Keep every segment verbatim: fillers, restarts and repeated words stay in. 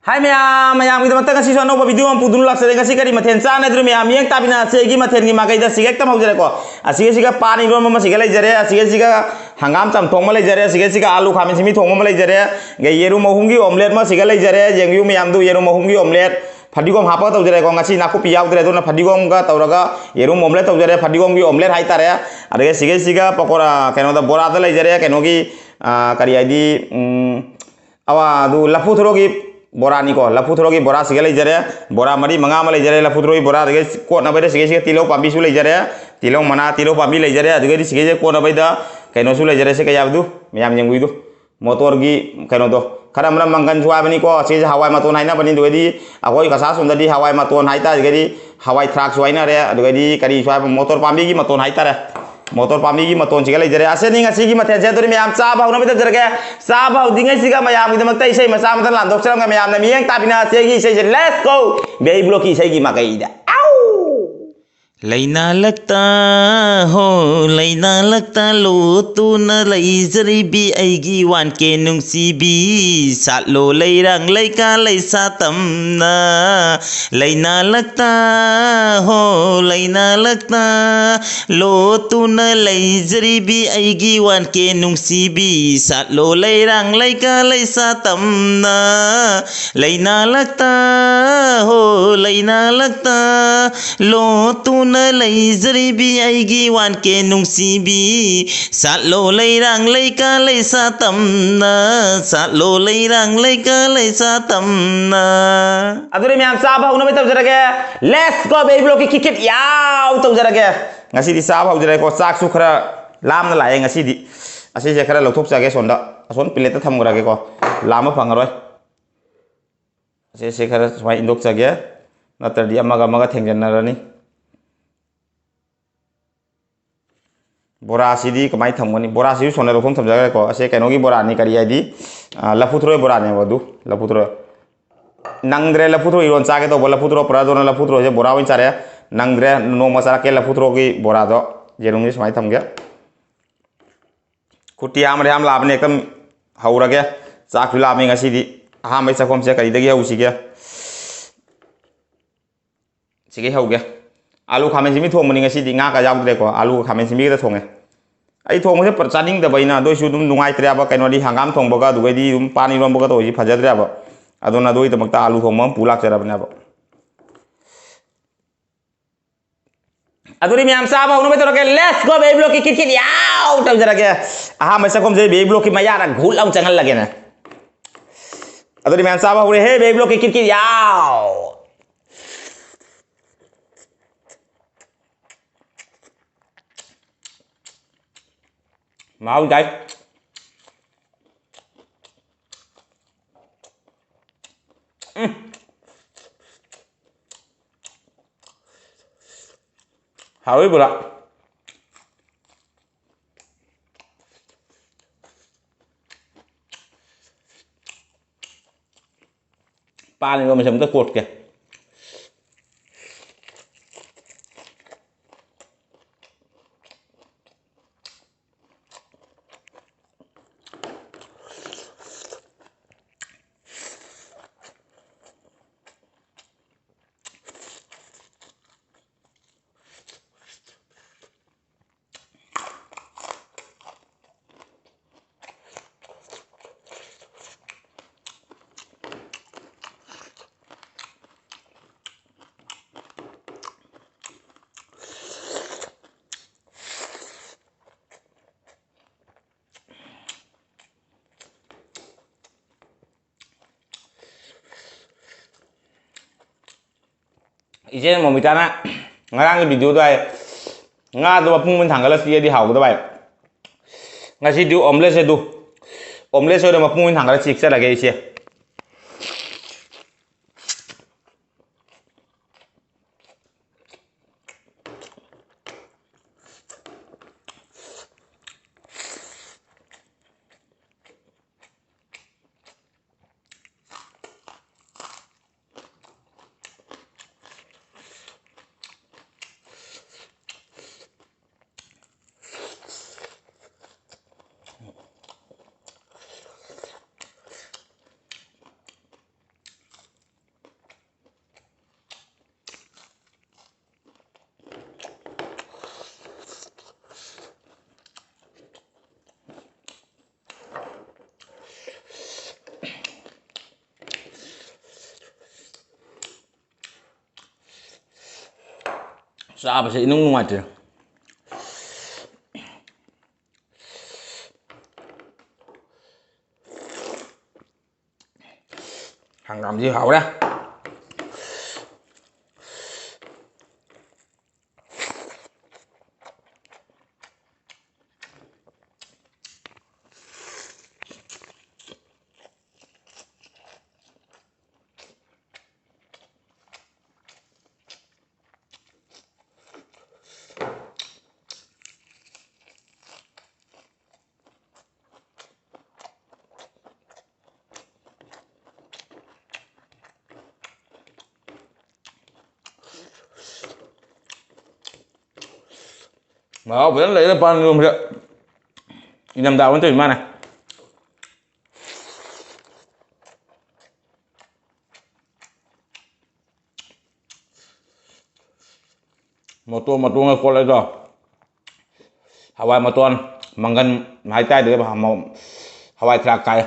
ꯍꯥꯏ ꯃꯌꯥꯝ, ꯃꯌꯥꯝꯒꯤꯗꯃꯛꯇ ꯉꯁꯤꯁꯨ ꯑꯅꯧꯕ ꯚꯤꯗꯤꯑꯣ ꯑꯃ ꯄꯨꯗꯨꯅ ꯂꯥꯛꯆꯔꯦ꯫ ꯉꯁꯤ ꯀꯔꯤ ꯃꯊꯦꯜ ꯆꯥꯟꯅꯗ꯭ꯔꯣ ꯃꯌꯥꯝ? ꯃꯤꯠꯌꯦꯡ ꯇꯥꯕꯤꯅ ꯑꯁꯤ ꯑꯩꯒꯤ ꯃꯊꯦꯜꯒꯤ ꯃꯥꯏꯀꯩꯗ ꯁꯤꯒ ꯍꯦꯛꯇ ꯍꯧꯖꯔꯦꯀꯣ꯫ ꯑꯁꯤꯒ ꯁꯤꯒ ꯄꯥꯟ ꯏꯔꯣꯟꯕ ꯑꯃ ꯁꯤꯒ ꯂꯩꯖꯔꯦ, ꯑꯁꯤꯒ ꯁꯤꯒ ꯍꯪꯒꯥꯝ ꯆꯝꯊꯣꯡ ꯑꯃ ꯂꯩꯖꯔꯦ, ꯑꯁꯤꯒ ꯁꯤꯒ ꯑꯥꯂꯨ ꯈꯥꯃꯦꯟ ꯁꯤꯟꯕꯤ ꯊꯣꯡꯕ ꯑꯃ ꯂꯩꯖꯔꯦ, ꯑꯗꯩ ꯌꯦꯔꯨꯝ ꯑꯍꯨꯝꯒꯤ ꯑꯣꯝꯂꯦꯠ ꯑꯃ ꯁꯤꯒ ꯂꯩꯖꯔꯦ꯫ ꯌꯦꯡꯕꯤꯌꯨ ꯃꯌꯥꯝꯗꯨ, ꯌꯦꯔꯨꯝ ꯑꯍꯨꯝꯒꯤ ꯑꯣꯝꯂꯦꯠ꯫ ꯐꯗꯤꯒꯣꯝ ꯍꯥꯞꯄꯒ ꯇꯧꯖꯔꯦꯀꯣ꯫ ꯉꯁꯤ ꯅꯥꯀꯨꯞꯄꯤ ꯌꯥꯎꯗ꯭ꯔꯦ, ꯑꯗꯨꯅ ꯐꯗꯤꯒꯣꯝꯒ ꯇꯧꯔꯒ ꯌꯦꯔꯨꯝ ꯑꯣꯝꯂꯦꯠ ꯇꯧꯖꯔꯦ, ꯐꯗꯤꯒꯣꯝꯒꯤ ꯑꯣꯝꯂꯦꯠ ꯍꯥꯏꯇꯥꯔꯦ꯫ ꯑꯗꯒꯤ ꯁꯤꯒꯩꯁꯤꯒ ꯄꯀꯣꯔꯥ, ꯀꯩꯅꯣꯗ, ꯕꯣꯔꯥꯗ ꯂꯩꯖꯔꯦ, ꯀꯩꯅꯣꯒꯤ, ꯑ, ꯀꯔꯤ ꯍꯥꯏꯗꯤ, ꯎꯝ, ꯑꯋꯥ, ꯑꯗꯨ ꯂꯐꯨ ꯊꯔꯣꯒꯤ ꯕꯣꯔꯥꯅꯤꯀꯣ, ꯂꯐꯨ ꯊꯔꯣꯒꯤ ꯕꯣꯔꯥ ꯁꯤꯒ ꯂꯩꯖꯔꯦ, ꯕꯣꯔꯥ ꯃꯔꯤ ꯃꯉꯥ ꯑꯃ ꯂꯩꯖꯔꯦ, ꯂꯐꯨ ꯊꯔꯣꯒꯤ ꯕꯣꯔꯥ꯫ ꯑꯗꯒꯤ ꯀꯣꯠꯅꯕꯗ ꯁꯤꯒꯩꯁꯤꯒ ꯇꯤꯜꯍꯧ ꯄꯥꯝꯕꯤꯁꯨ ꯂꯩꯖꯔꯦ, ꯇꯤꯜꯍꯧ ꯃꯅꯥ, ꯇꯤꯜꯍꯧ ꯄꯥꯝꯕꯤ ꯂꯩꯖꯔꯦ꯫ ꯑꯗꯨꯒꯗꯤ ꯁꯤꯒꯩꯁꯤꯒ ꯀꯣꯠꯅꯕꯩꯗ ꯀꯩꯅꯣꯁꯨ ꯂꯩꯖꯔꯦ, ꯁꯤ ꯀꯩ ꯍꯥꯏꯕꯗꯨ ꯃꯌꯥꯝ ꯌꯦꯡꯕꯤꯗꯨ, ꯃꯣꯇꯣꯔꯒꯤ ꯀꯩꯅꯣꯗꯣ꯫ ꯈꯔ ꯑꯃꯅ ꯃꯪꯒꯟꯁꯨ ꯍꯥꯏꯕꯅꯤꯀꯣ, ꯁꯤꯁꯦ ꯍꯋꯥꯏ ꯃꯇꯣꯟ ꯍꯥꯏꯅꯕꯅꯤ꯫ ꯑꯗꯨꯒꯗꯤ ꯑꯩꯈꯣꯏ ꯀꯁꯥ ꯁꯣꯝꯗꯗꯤ ꯍꯋꯥꯏ ꯃꯇꯣꯟ ꯍꯥꯏꯇꯥꯔꯒꯗꯤ ꯍꯋꯥꯏ ꯊ꯭ꯔꯥꯛꯁꯨ ꯍꯥꯏꯅꯔꯦ, ꯑꯗꯨꯒꯗꯤ ꯀꯔꯤꯁꯨ ꯍꯥꯏꯕ, ꯃꯣꯇꯣꯔ ꯄꯥꯝꯕꯤꯒꯤ ꯃꯇꯣꯟ ꯍꯥꯏꯇꯥꯔꯦ꯫ ꯃꯣꯇꯣꯔ ꯄꯥꯝꯕꯤꯒꯤ ꯃꯇꯣꯟꯁꯤꯒ ꯂꯩꯖꯔꯦ꯫ ꯑꯁꯤꯅꯤ ꯉꯁꯤꯒꯤ ꯃꯊꯦꯜꯁꯦ꯫ ꯑꯗꯨꯗꯤ ꯃꯌꯥꯝ ꯆꯥꯕ ꯍꯧꯅꯕ ꯇꯧꯖꯔꯒꯦ꯫ ꯆꯥꯕ ꯍꯧꯗ꯭ꯔꯤꯉꯩꯁꯤꯒ ꯃꯌꯥꯝꯒꯤꯗꯃꯛꯇ ꯏꯁꯩ ꯃꯆꯥ ꯑꯃꯇ ꯂꯥꯟꯊꯣꯛꯆꯔꯝꯒꯦ꯫ ꯃꯌꯥꯝꯅ ꯃꯤꯠꯌꯦꯡ ꯇꯥꯕꯤꯅ ꯑꯁꯤꯒꯤ ꯏꯁꯩꯁꯦ, let's go! ꯕꯦꯕꯤ ꯕ꯭ꯂꯣꯛꯀꯤ ꯏꯁꯩꯒꯤ ꯃꯥꯏꯀꯩꯗ꯫ ꯑꯥꯎ! ꯂꯩꯅꯥꯂꯛꯇ ꯍꯣ, ꯂꯩꯅꯥꯂꯛꯇ ꯂꯣꯠꯇꯨꯅ ꯂꯩꯖꯔꯤꯕꯤ ꯑꯩꯒꯤ ꯋꯥꯟ ꯀꯦ ꯅꯨꯡꯁꯤꯕꯤ, ꯁꯥꯠꯂꯣ ꯂꯩꯔꯥꯡ ꯂꯩꯀꯥ ꯂꯩꯁꯥ ꯇꯝꯅ꯫ ꯂꯩꯅꯥꯂꯛꯇ ꯍꯣ, ꯂꯩꯅꯥꯂꯛꯇ ꯂꯣꯠꯇꯨꯅ ꯂꯩꯖꯔꯤꯕꯤ ꯑꯩꯒꯤ ꯋꯥꯟ ꯀꯦ ꯅꯨꯡꯁꯤꯕꯤ, ꯁꯥꯠꯂꯣ ꯂꯩꯔꯥꯡ ꯂꯩꯀꯥ ꯂꯩꯁꯥ ꯇꯝꯅ꯫ ꯂꯩꯅꯥꯂꯛꯇ ꯍꯣ, ꯂꯩꯅꯥꯂꯛꯇ ꯂꯣꯠꯇꯨꯅ ꯂꯩꯖꯔꯤꯕꯤ ꯑꯩꯒꯤ ꯋꯥꯟ ꯀꯦ ꯅꯨꯡꯁꯤꯕꯤ, ꯁꯥꯠꯂꯣ ꯂꯩꯔꯥꯡ ꯂꯩꯀꯥ ꯂꯩꯁꯥ ꯇꯝꯅ, ꯁꯥꯠꯂꯣ ꯂꯩꯔꯥꯡ ꯂꯩꯀꯥ ꯂꯩꯁꯥ ꯇꯝꯅ꯫ ꯑꯗꯨꯗꯤ ꯃꯌꯥꯝ ꯆꯥꯕ ꯍꯧꯅꯕ ꯇꯧꯖꯔꯒꯦ꯫ Let's go, ꯕꯦꯕꯤ ꯕ꯭ꯂꯣꯛꯀꯤ ꯈꯤꯠ ꯈꯤꯠ ꯌꯥꯎ ꯇꯧꯖꯔꯒꯦ꯫ ꯉꯁꯤꯗꯤ ꯆꯥꯕ ꯍꯧꯖꯔꯒꯦꯀꯣ꯫ ꯆꯥꯛꯁꯨ ꯈꯔ ꯂꯥꯝꯅ ꯂꯥꯛꯑꯦ ꯉꯁꯤꯗꯤ꯫ ꯑꯁꯤꯁꯦ ꯈꯔ ꯂꯧꯊꯣꯛꯆꯒꯦ, ꯁꯣꯝꯗ, ꯑꯁꯣꯝ ꯄ꯭ꯂꯦꯠꯇ ꯊꯝꯈ꯭ꯔꯒꯦꯀꯣ, ꯂꯥꯝꯕ ꯐꯪꯉꯔꯣꯏ꯫ ꯑꯁꯤꯁꯦ ꯈꯔ ꯁꯨꯃꯥꯏꯅ ꯏꯟꯗꯣꯛꯆꯒꯦ, ꯅꯠꯇ꯭ꯔꯗꯤ ꯑꯃꯒ ꯑꯃꯒ ꯊꯦꯡꯖꯟꯅꯔꯅꯤ꯫ ꯕꯣꯔꯥꯁꯤꯗꯤ ꯀꯃꯥꯏꯅ ꯊꯝꯒꯅꯤ? ꯕꯣꯔꯥꯁꯤꯁꯨ ꯁꯣꯟꯅ ꯂꯧꯊꯣꯛ ꯊꯝꯖꯈ꯭ꯔꯦꯀꯣ꯫ ꯑꯁꯦ ꯀꯩꯅꯣꯒꯤ ꯕꯣꯔꯥꯅꯤ, ꯀꯔꯤ ꯍꯥꯏꯗꯤ, ꯑ, ꯂꯐꯨ ꯊꯔꯣꯏ ꯕꯣꯔꯥꯅꯦꯕ ꯑꯗꯨ, ꯂꯐꯨ ꯊꯔꯣꯏ꯫ ꯅꯪꯗ꯭ꯔꯦ, ꯂꯐꯨ ꯊꯔꯣꯏ ꯏꯔꯣꯟ ꯆꯥꯒꯦ ꯇꯧꯕ, ꯂꯐꯨ ꯊꯔꯣ ꯄꯨꯔꯥꯗꯣꯅ ꯂꯐꯨ ꯊꯔꯣꯏꯁꯦ ꯕꯣꯔꯥ ꯑꯣꯏꯅ ꯆꯥꯔꯦ꯫ ꯅꯪꯗ꯭ꯔꯦ, ꯅꯣꯡꯃ ꯆꯥꯔꯛꯀꯦ ꯂꯐꯨ ꯊꯔꯣꯒꯤ ꯕꯣꯔꯥꯗꯣ꯫ ꯌꯦꯔꯨꯝꯁꯦ ꯁꯨꯃꯥꯏꯅ ꯊꯝꯒꯦ꯫ ꯈꯨꯠꯇꯤ ꯌꯥꯝ ꯌꯥꯝ ꯂꯥꯛꯑꯕꯅꯦ, ꯍꯦꯛꯇ ꯍꯧꯔꯒꯦ꯫ ꯆꯥꯛꯁꯨ ꯂꯥꯝꯃꯤ ꯉꯁꯤꯗꯤ꯫ ꯑꯍꯥꯟꯕꯩ ꯆꯥꯛꯈꯨꯝꯁꯦ ꯀꯔꯤꯗꯒꯤ ꯍꯧꯁꯤꯒꯦ? ꯁꯤꯒꯩ ꯍꯧꯒꯦ꯫ ꯑꯥꯂꯨ ꯈꯥꯃꯦꯟ ꯁꯤꯟꯕꯤ ꯊꯣꯡꯕꯅꯤ ꯉꯁꯤꯗꯤ, ꯉꯥꯒ ꯌꯥꯎꯗ꯭ꯔꯦꯀꯣ, ꯑꯥꯂꯨꯒ ꯈꯥꯃꯦꯟ ꯁꯤꯟꯕꯤꯒꯗ ꯊꯣꯡꯉꯦ꯫ ꯑꯩ ꯊꯣꯡꯕꯁꯦ ꯄ-, ꯆꯥꯅꯤꯡꯗꯕ ꯑꯩꯅ, ꯑꯗꯨ ꯑꯣꯏꯁꯨ ꯑꯗꯨꯝ ꯅꯨꯡꯉꯥꯏꯇ꯭ꯔꯦꯕ, ꯀꯩꯅꯣꯗꯤ ꯍꯪꯒꯥꯝ ꯊꯣꯡꯕꯒ ꯑꯗꯨꯒꯩꯗꯤ ꯑꯗꯨꯝ ꯄꯥꯟ ꯏꯔꯣꯟꯕꯒ ꯇꯧꯕꯁꯤ ꯐꯖꯗ꯭ꯔꯦꯕ꯫ ꯑꯗꯨꯅ ꯑꯗꯨꯒꯤꯗꯃꯛꯇ ꯑꯥꯂꯨ ꯊꯣꯡꯕ ꯑꯃ ꯄꯨ ꯂꯥꯛꯆꯔꯕꯅꯦꯕ꯫ ꯑꯗꯨꯗꯤ ꯃꯌꯥꯝ ꯆꯥꯕ ꯍꯧꯅꯕ ꯇꯧꯔꯒꯦ꯫ Let's go, baby ꯕ꯭ꯂꯣꯛꯀꯤ ꯀꯤꯠ ꯀꯤꯠ ꯌꯥꯎ ꯇꯧꯖꯔꯒꯦ꯫ ꯑꯍꯥꯟꯕ ꯆꯥꯛꯈꯨꯝꯁꯦ baby ꯕ꯭ꯂꯣꯛꯀꯤ ꯃꯌꯥꯗ ꯘꯨꯠ ꯂꯥꯎ ꯆꯪꯍꯜꯂꯒꯦꯅꯦ꯫ ꯑꯗꯨꯗꯤ ꯃꯌꯥꯝ ꯆꯥꯕ ꯍꯧꯔꯦꯍꯦ, baby ꯕ꯭ꯂꯣꯛꯀꯤ ꯀꯤꯠ ꯀꯤꯠ ꯌꯥꯎ꯫ ꯃꯍꯥꯎ ꯇꯥꯏ꯫ ꯎꯝ꯫ ꯍꯥꯎꯋꯤ ꯄꯨꯔꯥ꯫ ꯄꯥꯟ ꯏꯔꯣꯟꯕꯁꯦ ꯑꯝꯇ ꯀꯣꯠꯀꯦ꯫ ꯏꯆꯦ ꯃꯣꯃꯤꯇꯥꯅ ꯉꯔꯥꯡꯒꯤ ꯚꯤꯗꯤꯑꯣꯗꯣ ꯍꯥꯏ, ꯉꯥꯗꯣ ꯃꯄꯨꯡ ꯑꯣꯏꯅ ꯊꯥꯡꯒꯠꯂ ꯆꯤꯛꯑꯗꯤ ꯍꯥꯎꯒꯗꯕ ꯍꯥꯏ꯫ ꯉꯁꯤꯗꯤ ꯑꯣꯝꯂꯦꯠꯁꯦ ꯑꯗꯨ, ꯑꯣꯝꯂꯦꯠꯁꯦ ꯑꯣꯏꯅ ꯃꯄꯨꯡ ꯑꯣꯏꯅ ꯊꯥꯡꯒꯠꯂ ꯆꯤꯛꯆꯔꯒꯦ ꯏꯆꯦ꯫ ꯆꯥꯕꯁꯦ ꯏꯅꯨꯡ ꯅꯨꯡꯉꯥꯏꯇ꯭ꯔꯦ꯫ ꯍꯪꯒꯥꯝꯁꯤ ꯍꯥꯎꯔꯦ꯫ ꯃꯍꯥꯎ ꯐꯖꯅ ꯂꯩꯔꯦ ꯄꯥꯟ ꯏꯔꯣꯝꯕꯁꯦ꯫ ꯏꯪꯊꯝꯊꯥ ꯑꯣꯏꯅ ꯇꯧꯔꯤ ꯃꯥꯅ꯫ ꯃꯇꯣꯟ ꯃꯇꯣꯟꯒ ꯀꯣꯠꯂꯦꯗꯣ꯫ ꯍꯋꯥꯏ ꯃꯇꯣꯟ, ꯃꯪꯒꯟ ꯍꯥꯏꯇꯥꯔꯦ, ꯍꯋꯥꯏ ꯊ꯭ꯔꯥꯛ ꯀꯥꯏ꯫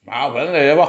ꯃꯍꯥꯎ ꯐꯖꯅ ꯂꯩꯔꯦꯕꯣ꯫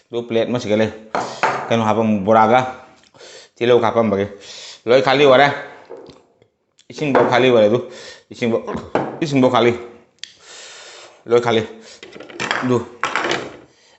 ꯑꯗꯨ ꯄ꯭ꯂꯦꯠ ꯑꯃꯁꯤꯒ ꯂꯩ꯫ ꯀꯩꯅꯣ ꯍꯥꯄꯝ ꯕꯣꯔꯥꯒ ꯇꯤꯜꯍꯧ ꯍꯥꯄꯝꯕꯒꯤ ꯂꯣꯏ ꯈꯥꯂꯤ ꯑꯣꯏꯔꯦ꯫ ꯏꯁꯤꯡꯐꯧ ꯈꯥꯂꯤ ꯑꯣꯏꯔꯦ꯫ ꯑꯗꯨ ꯏꯁꯤꯡꯐꯧ ꯏꯁꯤꯡꯐꯧ ꯈꯥꯂꯤ꯫ ꯂꯣꯏ ꯈꯥꯂꯤ꯫ ꯑꯗꯨ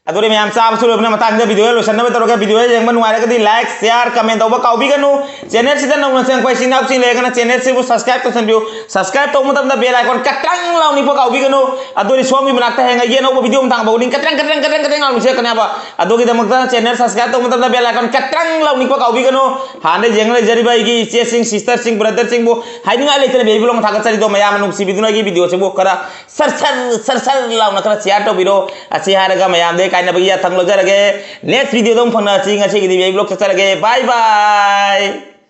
ꯑꯗꯨꯗꯤ ꯃꯌꯥꯝ ꯆꯥꯕꯁꯨ ꯂꯣꯏꯕꯅ ꯃꯇꯥꯡꯗ ꯚꯤꯗꯤꯑꯣ ꯂꯣꯏꯁꯟꯅꯕ ꯇꯧꯔꯒꯦ꯫ ꯚꯤꯗꯤꯑꯣ ꯌꯦꯡꯕ ꯅꯨꯡꯉꯥꯏꯔꯒꯗꯤ ꯂꯥꯏꯛ, ꯁꯤꯌꯥꯔ, ꯀꯃꯦꯟ ꯇꯧꯕ ꯀꯥꯎꯕꯤꯒꯅꯨ꯫ ꯆꯦꯅꯦꯜꯁꯤꯗ ꯅꯧꯅ ꯆꯪꯉꯛꯄ ꯏꯆꯤꯟ ꯏꯅꯥꯎꯁꯤꯡ ꯂꯩꯔꯒꯅ ꯆꯦꯅꯦꯜꯁꯤꯕꯨ ꯁꯕꯁꯀ꯭ꯔꯥꯏꯕ ꯇꯧꯁꯟꯕꯤꯌꯨ꯫ ꯁꯕꯁꯀ꯭ꯔꯥꯏꯕ ꯇꯧꯕ ꯃꯇꯝꯗ ꯕꯦꯜ ꯑꯥꯏꯀꯣꯟ ꯀꯇ꯭ꯔꯪ ꯂꯥꯎ ꯅꯤꯛꯄ ꯀꯥꯎꯕꯤꯒꯅꯨ꯫ ꯑꯗꯨꯗꯤ ꯁꯣꯝꯒꯤ ꯃꯅꯥꯛꯇ ꯍꯌꯦꯡ ꯑꯩꯒꯤ ꯑꯅꯧꯕ ꯚꯤꯗꯤꯑꯣ ꯑꯃ ꯊꯥꯡꯕ ꯈꯨꯗꯤꯡ ꯀꯇ꯭ꯔꯪ ꯀꯇ꯭ꯔꯪ ꯀꯇ꯭ꯔꯪ ꯀꯇ꯭ꯔꯪ ꯂꯥꯎ ꯅꯤꯛꯆꯔꯛꯀꯅꯦꯕ꯫ ꯑꯗꯨꯒꯤꯗꯃꯛꯇ ꯆꯦꯅꯦꯜ ꯁꯕꯁꯀ꯭ꯔꯥꯏꯕ ꯇꯧꯕ ꯃꯇꯝꯗ ꯕꯦꯜ ꯑꯥꯏꯀꯣꯟ ꯀꯇ꯭ꯔꯪ ꯂꯥꯎ ꯅꯤꯛꯄ ꯀꯥꯎꯕꯤꯒꯅꯨ꯫ ꯍꯥꯟꯅ ꯌꯦꯡ ꯂꯩꯖꯔꯤꯕ ꯑꯩꯒꯤ ꯏꯆꯦꯁꯤꯡ, ꯁꯤꯁꯇꯔꯁꯤꯡ, ꯕ꯭ꯔꯗꯔꯁꯤꯡꯕꯨ ꯍꯥꯏꯅꯤꯡꯉꯥꯏ ꯂꯩꯇꯅ ꯕꯦꯕꯤ ꯕ꯭ꯂꯣꯛ ꯊꯥꯒꯠꯆꯔꯤꯗꯣ ꯃꯌꯥꯝꯅ ꯅꯨꯡꯁꯤꯕꯤꯗꯨꯅ ꯑꯩꯒꯤ ꯚꯤꯗꯤꯑꯣꯁꯤꯕꯨ ꯈꯔ ꯁꯔ ꯁꯔ ꯁꯔ ꯁꯔ ꯂꯥꯎꯅ ꯈꯔ ꯁꯤꯌꯥꯔ ꯇꯧꯕꯤꯔꯣ꯫ ꯑꯁꯤ ꯍꯥꯏꯔꯒ ꯃꯌꯥꯝꯗꯒꯤ ꯀꯥꯏꯅꯕꯒꯤ ꯌꯥꯊꯪ ꯂꯧꯖꯔꯒꯦ꯫ ꯅꯦꯛꯁ ꯚꯤꯗꯤꯑꯣꯗ ꯑꯃꯨꯛ ꯐꯪꯅꯔꯁꯤ꯫ ꯉꯁꯤꯒꯤꯗꯤ ꯕꯦꯕꯤ ꯕ꯭ꯂꯣꯛ ꯆꯠꯆꯔꯒꯦ꯫ ꯕꯥꯏ ꯕꯥꯏ꯫